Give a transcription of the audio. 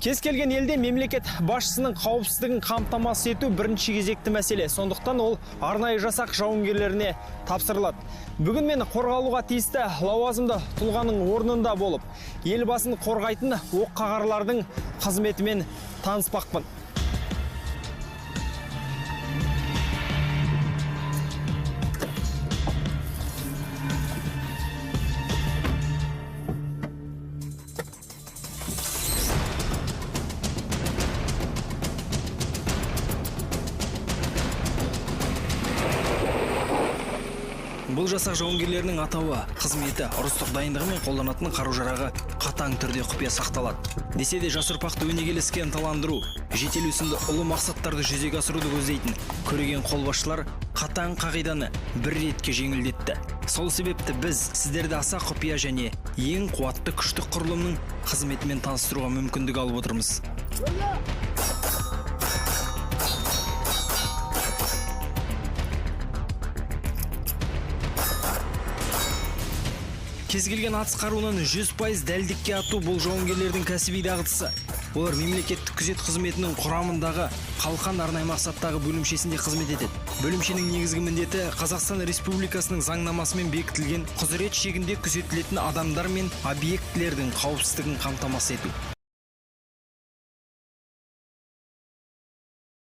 Кез келген елде мемлекет басшысының қауіпсіздігін қамтамасыз ету бірінші кезекті мәселе. Сондықтан ол арнайы жасақ жауынгерлеріне тапсырылады. Бүгін мен қорғалуға тиісті лауазымды тұлғаның орнында болып, елбасын қорғайтын оққағарлардың қызметімен таныспақпын. Бұл жасақ жауынгерлерінің атауы, қызметі, ұрыстық дайындығы мен қолданатын қару-жарағы қатаң түрде құпия сақталады. Десе де жас ұрпақты өнегелі іске ынталандыру, жетелеу сынды ұлы мақсаттарды жүзеге асыруды көздейтін көреген қолбасшылар қатаң қағиданы бір ретке жеңілдетті. Сол себепті біз сіздерді аса құпия және ең қуатты күштік құрылымның қызметімен таныстыруға мүмкіндік алып отырмыз. Кез келген атыс қаруынан 100% дәлдікке ату бұл жауынгерлердің кәсіби дағдысы. Олар мемлекеттік күзет қызметінің құрамындағы Қалқан арнайы мақсаттағы бөлімшесінде қызмет етеді. Бөлімшенің негізгі міндеті Қазақстан Республикасының заңнамасымен бекітілген құзырет шегінде күзетілетін адамдар мен объектілердің қауіпсіздігін қамтамасыз ету.